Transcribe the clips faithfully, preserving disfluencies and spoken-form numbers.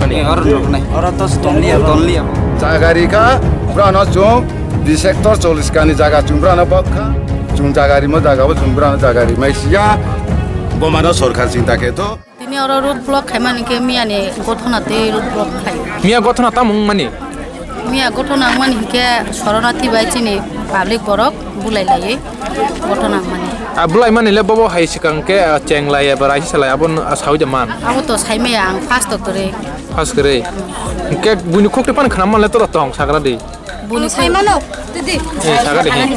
Oro nuknai. Oro to tonliya, tonliya. Jaga rikha, brano chwng di sector chollish kani jaga chwng brano bokha. Chwng jaga rimo jaga bo chwng brano jaga rimai siya. Bomano sorkar chinta khe to. Tini oro road block khaimani khe miyani gothona tei road block khai. Miya gothona tamo wngmani? Miya gothona wngmani hinkhe Soronati bai chini public borok bulai laiwi gothona wngmani. A bulai mani le bobo hai swkang khe, a, cheng lai eba raisi salai abo n-, a, saui de man. Abo to saimaya ang first doctor e. First kwrwi. Hinkhe buini khukti pan khna man le to tong sagra di. Buni sai mano, didi. Eh, saga de, eh.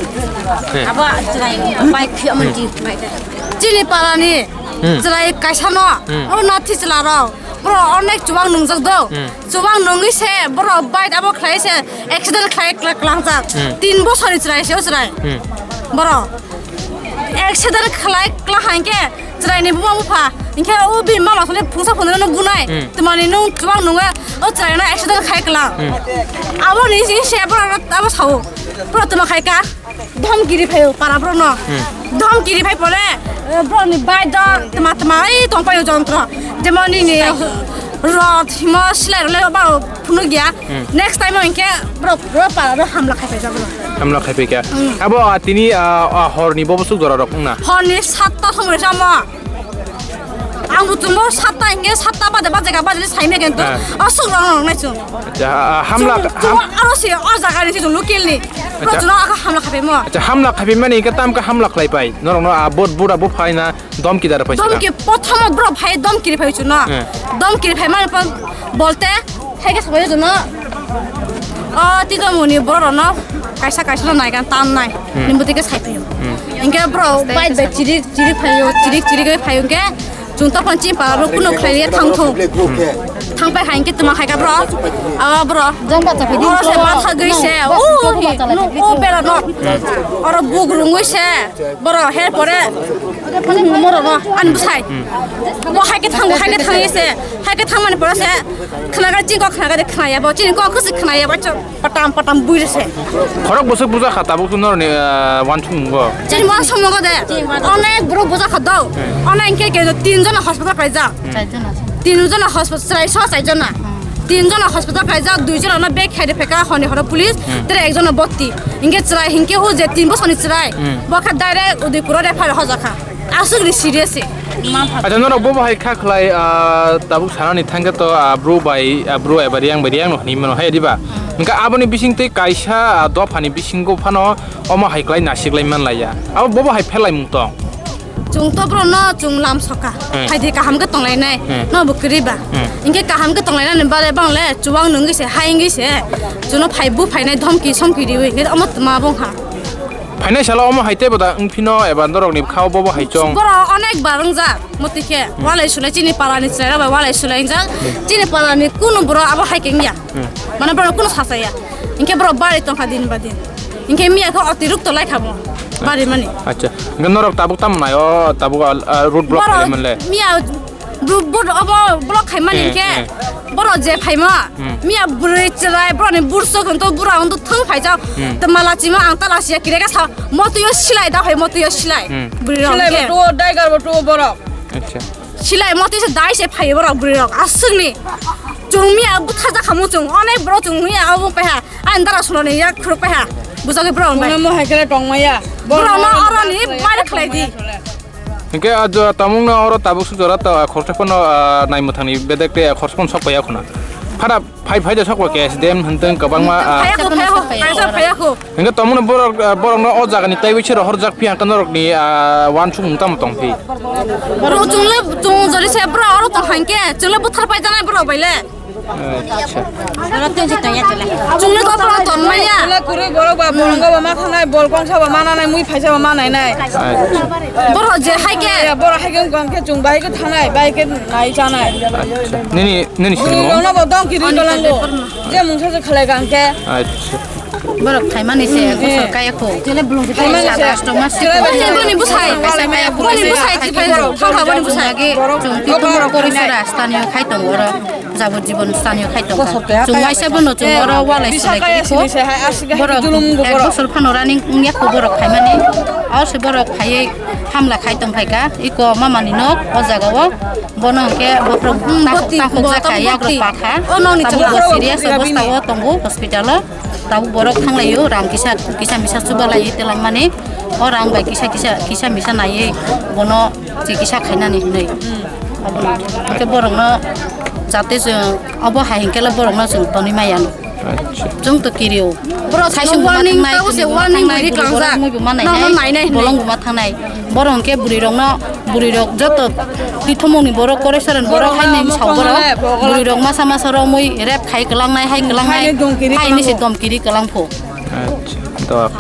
Eh. Abo chwrai bike phi amon di. Chini parani, hmm, chwrai kaisa no, hmm, o nathi chwla rok. Bro, onek chubang nungjak do. Hmm. Chubang nungwi se, bro, bike abo khlai se, accident khlai kla-, klangjak. Hmm. Tin bosori chwrai se, o chwrai. Hmm. Bro, accident khlai kla hangke, Chwraini buma bupha, hinkhe o bini mama thani phungsa phunirano bunai, hmm, twmani nwng chubang nungwi o chwraino accident khai kwlang. Hmm. Aboni si se borok abo sao, borok twma khai ka, dhomki ri phaio para borokno. Hmm. Dhomki ri phai pore, eh, borokni bai do twma twma ei tong paio jontro. Jemon nini rod himo silai rok le ba phunuk ya. Hmm. Next time o hinkhe borok, borok para borok hamla khai paijak borok. Hamla khai paikha. Hmm. Abo, ah, tini, ah, ah, horni bo bwswk jora rok wngna? Horni satta somoi samo. Ang bo chwngbo satta hinkhe satta baje baje ka baje sai me kento. He. Aswk rang rang nai chwng. Acha, ah, hamla, chwng, ham- chwng aro se o jaga ni chwng local ni. Acha. Chwng aka hamla khape mo. Acha, hamla khape mani hinkhe tam ka hamla khlai pai. Norok no, ah, bot bura bo phai na domki dar pai saka. Domki prothom bro phai domki ri phai chwng no. He. Domki ri phai mani pon bolte Hai khe sabai jono, o tito muni borok no kaisa kaisa no naikan tan nai. Hmm. Nini bwtwi khe sai phai o. Hmm. Hinkhe borok bike bai chirik chirik phai o, chirik chirik oi phai o hinkhe chwng tokphang chini para borok kunu khlai ya thang thung. Hmm. Thang pai hai hinkhe twma khai kha borok. Abo borok. Oro se ma thagwi se. O hi, o bera no. Hmm. Oro buk rungwi se. Borok her pore moro no ani bwsai. Bo hai khe thang, hai khe thang se, hai khe thang mani pore se khnaga chini kok khnaga de khnaya bo chini kok kwswi khnaya bo chwng patam patam bui se. Khorok bwswk buja kha tabuk norni, ah, wansukmung bo. Chini wansukmung de onek borok buja kha do. Onek hinkhe ke tin jona hospital kaijak. Tin jona hospital, chwrai so chai jona. Tin jona hospital kaijak, dui jona no bag khai de pheka honi horo police, hmm, tere ek jona botti. Hinkhe chwrai hinkhe o je tin bosoni chwrai, hmm, bo khe direct Udaipur o refer hojakha. Aswk ni serious se. Acha norok bo bahai kha khlai, ah, tabuk sanani thangkhe to, ah, bro bai, ah, bro eba riyang bai riyang no hwnwi mano hai diba? Hinkhe aboni bising twi kaisa, ah, dophani bisingo phano omo hai khlai nasiklai manlaiya. Abo bo bahai pherlaimung tong. Chwng to bro no chwng lam soka. Hmm. Phaidi kaham khe tonglainai. Hmm. No bo kwrwi ba. Hmm. Hinkhe kaham khe tonglainani bare bang le chuwang nungwi se, ha wngwi se. Chuno phai bu phainai dhomki somki riwi. Hinkhe omo tma bong ha. Phainai salo omo hai tei bo da wng phino eba norok ni bwkha o bo bo hai chong. Boro onek bar wngjak. Motwi khe hmm, walai sulai chini para ni chwrai rok bai walai sulai wngjak. Hmm. Chini para ni kunu boro abo hai khe wngya. Hmm. Mane boro kunu sasaya. Hinkhe boro bari tongkha din ba din. Hinkhe miya khe otirukto lai kha bo. Bari mani. Acha. Hinkhe norok tabuk tamo nai o tabuk al, ah, road block boro khaimani le. Miya road, road obo block khaimani eh, hinkhe. Eh. Boro je phaima. Hmm. Miya bwrwi chwrai boro ni burso khe to bura on to thung phaijak. Hmm. To mala chima ang tala siya kire khe sa moto yo silai da phai moto yo silai. Hmm. Bwrwi rok silai hinkhe. Bo to daigar bo to borok. Acha. Silai motwi se dai se phaio borok bwrwi rok aswkni. Chwng miya bwtharjak khamu chwng onek borok chwng miya abo paiha. Ani dara sunani yak khuruk paiha. Bujagwi borok bai. Chwngno mohai khe tongmaya. Borok no oroni baire khlai di. Hinkhe a jora tamung no oro tabuk suk jora ta khorsa phano, ah, nai mwthangni bedek te khorsa phano sok paiya khuna. Phara Phai phai de sokbo K S D M hwntwng kwbangma, ah. Phaiya kho, phaiya kho, kaisa phaiya kho. Hinkhe tongmani borok, ah, borokno o jagani taiwi se rohorjak phiya hwnkhe norokni, ah, wansukmung tamo tong phi? Bro, chwng le, chwng jori se bro, oro tong hangke, chwng le buthar pai janai bro bai le. Acha. Chwng le to bro ton maya. Chwng le kwrwi borok ba, bolongo ba ma thanai, bol kongsa ba ma nanai, mui phaisa ba ma nainai. Acha. Boro je hai khe. Boro hai khe wngkha hwnkhe chwng bai khe thanai, bai khe nai chanai. Acha. Nini, nini sinimo? Bwrwirokno bo dongki rwi balango. Je mungsa se khlai kha hwnkhe. Acha. Borok khaimani se ek bosor kaya kho. Khaimani se. Sat asto mas se. Boni bwsai. Kaisa kaya kho. Boni bwsai, thang kha boni bwsai. Lagi chwng twi tumrok kori sura stani o khai tongo oro. Jabot jibon stani o khai tongkha. Chwng waisa bono chwng oro walai swlai kiri kho. Borok ek bosor phano running wngya kho borok khaimani. Aro se borok khaiwi hamla khai tongphaikha. Iko mamani nok o jaga o. Bono hwnkhe bokhorok takhuk jakha yagrok pakha. Tabuk bo serious obostha o tongo hospital o. Tabuk borok thanglaio, rang kisa, kisa misa chubalaiwi twlangmani. O rang bai kisa, kisa, kisa misa naiwi bono chikisa khainani hinwi. Abono. Hwnkhe borokno jate chwng obo hai hinkhe borokno chwng tonwi maya no. Acha. Chwng to kirio. Borok saisung warning thangnai, tabo se warning thangnai, ri borok klangjak. Mui bo manai nai. Bolong bo ma thangnai. Borok hwnkhe bwrwi rokno, bwrwi rok joto tithomongni borok koresaran borok hai nai sao borok. Bwrwi rok masa masa romwi rep khai kwlangnai, hai kwlangnai. Hai ni se domkiri kwlang pho. Acha, dok.